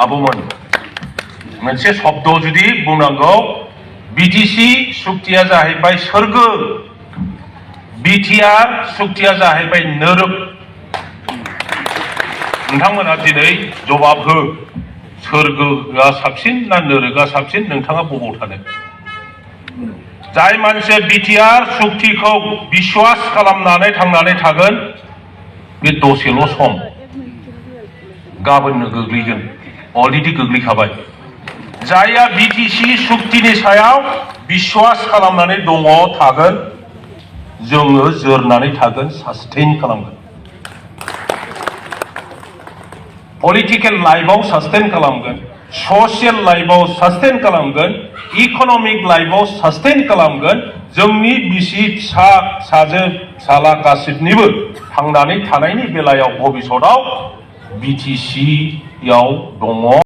आबौमोन मोनसे शब्द जुदि बुंनांगौ बिटिसि सुक्तिया जाहैबाय सोरगो बिटिआर सुक्तिया जाहैबाय नोरोग नोंथांमोना दिनै जवाब हो सोरगोआ साबसिन ना नोरोगा साबसिन नोंथाङा बबाव थानो जाय मानसिया बिटिआर सुक्तिखौ बिश्वास खालामनानै थांनानै थागोन बे दसेल' सम गाबोननो गोग्लैगोन अलरेडि गोग्लैखाबाय जायहा बिटिसि सुक्तिनि सायाव बिश्वास खालामनानै दङ थागोन जोङो जोरनानै थागोन सास्टेइन खालामगोन पलिटिकल लाइफआव सास्टेइन खालामगोन सशियेल लाइफआव सास्टेइन खालामगोन इकनमिक लाइफआव सास्टेइन खालामगोन जोंनि बिसि फिसा फिसाजो फिसाला गासिबनिबो थांनानै थानायनि बेलायाव भबिष्यतआव बिटिसिआव दङ।